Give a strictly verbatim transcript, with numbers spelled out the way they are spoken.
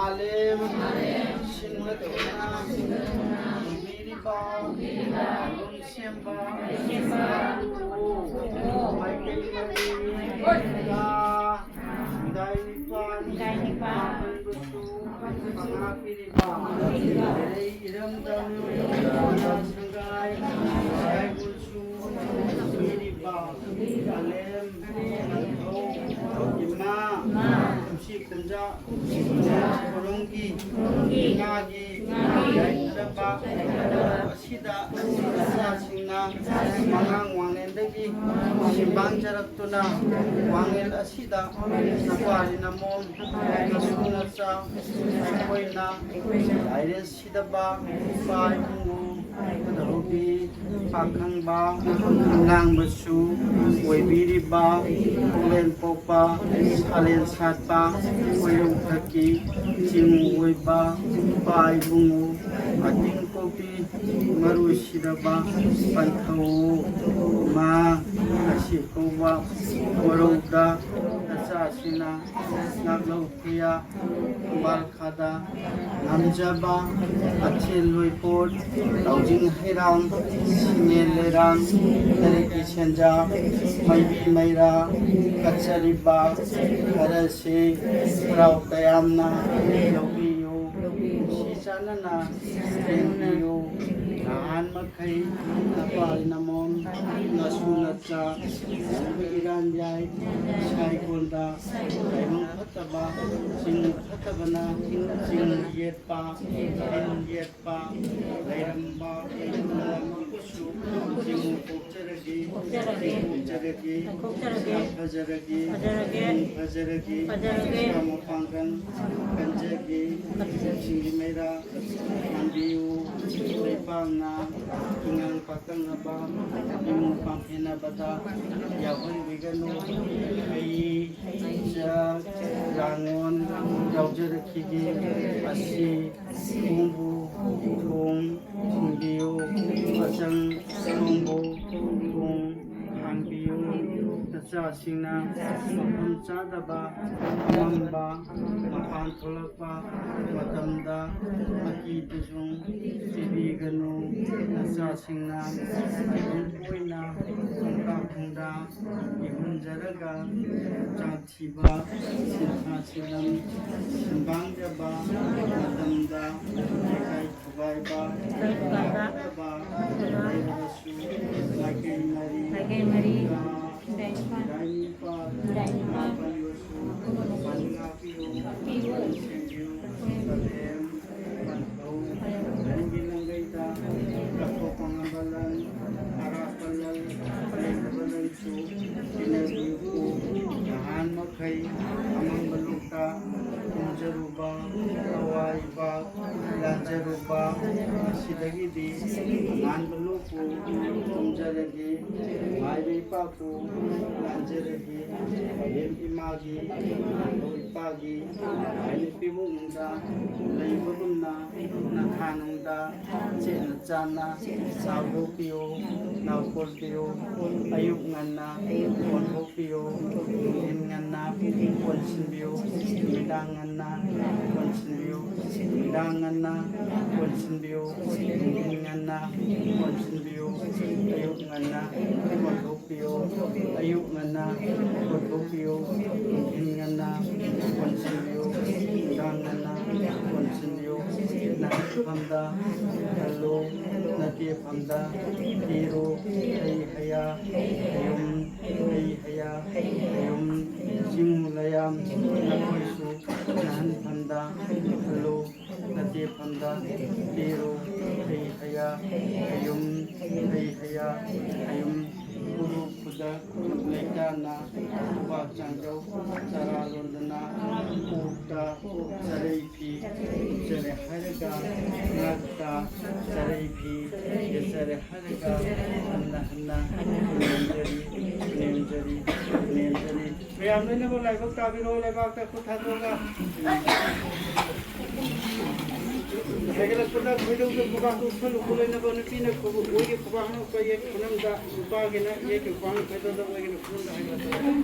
ꯁꯥꯂꯦꯝ ꯁꯤꯟꯒꯗꯧꯅ ꯎꯕꯤꯔꯤꯕ ꯂꯥꯏꯕꯨꯡ ꯁꯦꯝꯕ ꯃꯥꯏꯀꯩ ꯃꯔꯤ ꯏꯔꯥꯏ ꯅꯤꯄꯥꯟ ꯃꯥꯄꯟꯕꯨꯁꯨ ꯃꯉꯥ ꯄꯤꯔꯤꯕ ꯏꯔꯝꯗꯝ ꯁꯪꯒꯥꯏ ꯂꯥꯏꯕꯨꯡꯁꯨ ꯄꯤꯔꯤꯕ ꯁꯥꯂꯦꯝ ꯏꯃꯥ ꯈꯨꯟꯖꯥ ꯈꯨꯔꯨꯝꯒꯤ ꯏꯃꯥꯒꯤ ꯌꯥꯏꯐꯔꯕ ꯑꯁꯤꯗ ꯏꯆꯥꯁꯤꯡꯅ ꯃꯉꯥꯡ ꯋꯥꯡꯂꯦꯟꯗꯒꯤ ꯁꯤꯝꯕꯥꯡꯖꯔꯛꯇꯨꯅ ꯋꯥꯡꯂꯦꯟ ꯑꯁꯤꯗ ꯅꯄꯥꯔꯤ ꯅꯃꯣꯝ ꯅꯁꯨ ꯅꯆꯥ ꯑꯩꯈꯣꯏꯅ ꯂꯥꯏꯔꯦꯟ ꯁꯤꯗꯕ ꯏꯄꯥ ꯏꯕꯨꯡꯉꯣ ꯀꯗꯧꯕꯤ ꯄꯥꯈꯪꯕ ꯑꯉꯥꯡꯕꯁꯨ ꯑꯣꯏꯕꯤꯔꯤꯕ ꯄꯨꯛꯂꯦꯟ ꯄꯣꯛꯄ ꯁꯥꯂꯦꯟ ꯁꯥꯠꯄ ꯈꯣꯏꯔꯧꯊꯛꯀꯤ ꯆꯤꯡ ꯑꯣꯏꯕ ꯏꯄꯥ ꯏꯕꯨꯡꯉꯣ ꯑꯇꯤꯡ ꯀꯣꯛꯄꯤ ꯃꯔꯨ ꯁꯤꯗꯕ ꯄꯟꯊꯧ ꯃꯥ ꯑꯁꯤ ꯀꯧꯕ ꯋꯥꯔꯧꯗ ꯅꯆꯥꯁꯤꯡꯅ ꯉꯥꯛꯂꯧ ꯈꯨꯌꯥ ꯈꯝꯕꯥꯜ ꯈꯥꯗ ꯉꯝꯖꯕ ꯑꯊꯦꯜ ꯂꯣꯏꯄꯣꯠ ꯂꯧꯖꯤꯡ ꯍꯩꯔꯥꯡ ꯁꯤꯃꯦꯟ ꯂꯩꯔꯥꯡ ꯂꯥꯏꯔꯤꯛꯀꯤ ꯁꯦꯟꯖꯥ ꯃꯩꯕꯤ ꯃꯩꯔꯥ ꯀꯠꯆꯔꯤꯕ ꯈꯔꯁꯤ ꯍꯔꯥꯎ ꯇꯌꯥꯝꯅ ꯂꯧꯕꯤꯌꯨ꯫ ꯅꯨꯡꯁꯤ ꯆꯥꯟꯅꯅ ꯂꯦꯡꯕꯤꯌꯨ꯫ ꯅꯍꯥꯟ ꯃꯈꯩ ꯅꯄꯥ ꯅꯃꯣꯝ ꯅꯁꯨ ꯅꯆꯥ ꯏꯔꯥꯟ ꯌꯥꯏ ꯁꯥꯏꯒꯣꯟꯗ ꯂꯥꯏꯕꯛ ꯐꯠꯇꯕ ꯆꯤꯡ ꯐꯠꯇꯕꯅ ꯆꯤꯡ ꯌꯦꯠꯄ ꯂꯤꯟ ꯌꯦꯠꯄ ꯂꯩꯔꯝꯕ ꯂꯩꯔꯝꯕ ꯃꯈꯣꯏꯁꯨ ꯆꯤꯡ ꯀꯣꯛꯆꯔꯒꯦ ꯀꯣꯛꯆꯔꯒꯦ ꯀꯣꯛꯆꯔꯒꯦ ꯐꯖꯔꯒꯦ ꯐꯖꯔꯒꯦ ꯐꯖꯔꯒꯦ ꯐꯖꯔꯒꯦ ꯃꯄꯥꯡꯒꯜ ꯀꯟꯖꯒꯦ ꯁꯤꯡꯒꯤ ꯃꯩꯔꯥ ꯄꯥꯟꯕꯤꯌꯨ꯫ ꯂꯩꯄꯥꯛꯅ ꯏꯉꯥꯡ ꯄꯥꯛꯇꯛꯅꯕ ꯏꯃꯨꯡ ꯄꯥꯟꯐꯦꯟꯅꯕꯗ ꯌꯥꯎꯍꯟꯕꯤꯒꯅꯨ꯫ ꯍꯩ ꯆꯥꯛ ꯌꯥꯉꯣꯟ ꯌꯥꯎꯖꯔꯛꯈꯤꯒꯦ꯫ ꯑꯁꯤ ꯊꯣꯡꯕꯨ ꯊꯣꯡ ꯊꯤꯟꯕꯤꯌꯨ꯫ ꯑꯆꯪ ꯊꯣꯡꯕꯨ ꯊꯣꯡ ꯍꯥꯡꯕꯤꯌꯨ꯫ ꯅꯆꯥꯁꯤꯡꯅ ꯃꯐꯝ ꯆꯥꯗꯕ ꯑꯃꯝꯕ ꯃꯄꯥꯟ ꯊꯣꯛꯂꯛꯄ ꯃꯇꯝꯗ ꯑꯀꯤꯕꯁꯨ ꯄꯤꯕꯤꯒꯅꯨ꯫ ꯅꯆꯥꯁꯤꯡꯅ ꯇꯥꯏꯕꯪ ꯑꯣꯏꯅ ꯈꯣꯡꯀꯥꯞ ꯈꯣꯡꯗꯥ ꯏꯍꯨꯟꯖꯔꯒ ꯍꯛꯆꯥꯡ ꯊꯤꯕ, ꯁꯤꯟꯊꯥ ꯁꯤꯂꯝ ꯁꯨꯝꯕꯥꯡꯖꯕ ꯃꯇꯝꯗ ꯏꯀꯥꯏ ꯊꯨꯒꯥꯏꯕ, ꯂꯥꯛꯇꯕ ꯂꯩꯔꯕꯁꯨ ꯃꯥꯏꯀꯩ ꯃꯔꯤ ꯃꯥꯏꯀꯩ ꯃꯔꯤ ꯏꯔꯥꯏ ꯅꯨꯄꯥ ꯏꯔꯥꯏ ꯅꯨꯄꯥ ꯄꯟꯕꯁꯨ ꯄꯟ ꯉꯥꯛꯄꯤꯌꯨ꯫ ꯉꯥꯛꯄꯤꯌꯨ꯫ ꯁꯦꯝꯕꯤꯌꯨ꯫ ꯄꯂꯦꯝ ꯄꯟꯊꯧ ꯂꯟꯒꯤ ꯂꯪꯒꯩꯗ ꯀꯠꯊꯣꯛꯄ ꯉꯝꯕ ꯂꯟ, ꯑꯔꯥꯛꯄ ꯂꯟ, ꯂꯩꯇꯕ ꯂꯟꯁꯨ ꯄꯤꯅꯕꯤꯌꯨ꯫ ꯅꯍꯥꯟ ꯃꯈꯩ ꯑꯃꯝꯕ ꯂꯣꯛꯇ ꯇꯨꯝꯖꯔꯨꯕ, ꯑꯋꯥꯏꯕ ꯂꯥꯟꯖꯔꯨꯕ ꯑꯁꯤꯗꯒꯤꯗꯤ ꯇꯣꯉꯥꯟꯕ ꯂꯣꯛꯄꯨ ꯇꯨꯝꯖꯔꯒꯦ꯫ ꯃꯥꯏꯕ ꯏꯄꯥꯕꯨ ꯂꯥꯟꯖꯔꯒꯦ꯫ ꯄꯂꯦꯝ ꯏꯃꯥꯒꯤ, ꯏꯃꯥꯙꯧ ꯏꯄꯥꯒꯤ, ꯂꯥꯏꯅꯤꯡ ꯄꯤꯕꯨꯡꯗ ꯂꯩꯕꯒꯨꯝꯅ ꯅꯊꯥꯅꯨꯡꯗ ꯆꯦꯠꯅ ꯆꯥꯅ ꯁꯥꯎꯗꯣꯛꯄꯤꯌꯨ, ꯅꯥꯎꯀꯣꯟꯕꯤꯌꯨ꯫ ꯑꯌꯨꯛ ꯉꯟꯅ ꯑꯣꯟꯊꯣꯛꯄꯤꯌꯨ, ꯅꯨꯡꯊꯤꯟ ꯉꯟꯅ ꯀꯣꯟꯁꯤꯟꯕꯤꯌꯨ, ꯅꯨꯃꯤꯗꯥꯡ ꯉꯟꯅ ꯀꯣꯟꯁꯤꯟꯕꯤꯌꯨ, ꯅꯨꯃꯤꯗꯥꯡ ꯉꯟꯅ ꯀꯣꯟꯁꯤꯟꯕꯤꯌꯨ, ꯅꯨꯡꯊꯤꯟ ꯉꯟꯅ ꯀꯣꯟꯁꯤꯟꯕꯤꯌꯨ, ꯑꯌꯨꯛ ꯉꯟꯅ ꯑꯣꯟꯊꯣꯛꯄꯤꯌꯨ꯫ ꯑꯌꯨꯛ ꯉꯟꯅ ꯀꯣꯟꯊꯣꯛꯄꯤꯌꯨ, ꯅꯨꯡꯊꯤꯜ ꯉꯟꯅ ꯀꯣꯟꯁꯤꯟꯕꯤꯌꯨ꯫ ꯅꯨꯡꯗꯥꯡ ꯉꯟꯅ ꯀꯣꯟꯁꯤꯟꯕꯤꯌꯨ꯫ ꯅꯍꯥꯛꯐꯝꯗ ꯈꯜꯂꯨ, ꯅꯠꯇꯦꯐꯝꯗ ꯄꯤꯔꯨ꯫ ꯍꯩ ꯍꯩꯌꯥ ꯍꯩꯌꯨꯝ, ꯍꯩ ꯍꯩꯌꯥ ꯍꯩꯌꯨꯝ, ꯆꯤꯡ ꯂꯩꯌꯥꯝ ꯅꯈꯣꯏꯁꯨ ꯅꯍꯥꯟꯐꯝꯗ ꯈꯜꯂꯨ꯫ ꯅꯠꯇꯦꯐꯝꯗ ꯄꯤꯔꯨ꯫ ꯍꯩ ꯍꯩꯌꯥ ꯍꯩꯌꯨꯝ, ꯍꯩ ꯍꯩꯌꯥ ꯍꯩꯌꯨꯝ꯫ ꯈꯨꯔꯨ ꯈꯨꯗꯛ ꯂꯩꯇꯥꯅ ꯈꯨꯕꯥꯛ ꯆꯥꯡꯖꯧ ꯆꯔꯥ ꯂꯣꯟꯗꯅ ꯀꯣꯛꯇ ꯆꯔꯩ ꯐꯤ ꯎꯠꯆꯔꯦ ꯍꯥꯏꯔꯒ ꯉꯛꯇ ꯆꯔꯩ ꯐꯤ ꯌꯦꯠꯆꯔꯦ ꯍꯥꯏꯔꯒ ꯍꯟꯅ ꯍꯟꯅ ꯅꯦꯝꯖꯔꯤ, ꯅꯦꯝꯖꯔꯤ, ꯅꯦꯝꯖꯔꯤ꯫ ꯃꯌꯥꯝ ꯂꯣꯏꯅꯃꯛ ꯂꯥꯏꯕꯛ ꯇꯥꯕꯤꯔꯣ, ꯂꯩꯕꯥꯛꯇ ꯈꯨꯠ ꯊꯥꯗꯣꯛꯑꯒ꯫ ꯍꯥꯏꯒꯠꯂꯛꯄꯗ ꯈꯣꯏꯗꯧꯗ ꯈꯨꯕꯥꯛ ꯀꯨꯞꯁꯜꯂꯨ, ꯈꯨꯠꯂꯣꯏꯅꯕ ꯅꯨꯄꯤꯅ ꯈꯨꯕꯨ-, ꯑꯣꯏꯒꯤ ꯈꯨꯕꯥꯛꯅ ꯑꯣꯏꯒꯤ ꯈꯨꯅꯝꯗ, ꯅꯨꯄꯥꯒꯤꯅ ꯌꯦꯠꯀꯤ ꯈꯨꯕꯥꯛꯅ ꯈꯣꯏꯗꯧꯗ ꯑꯣꯏꯒꯤꯅ ꯈꯨꯅꯝꯗ ꯍꯥꯏꯒꯠꯂꯛꯄꯗ꯫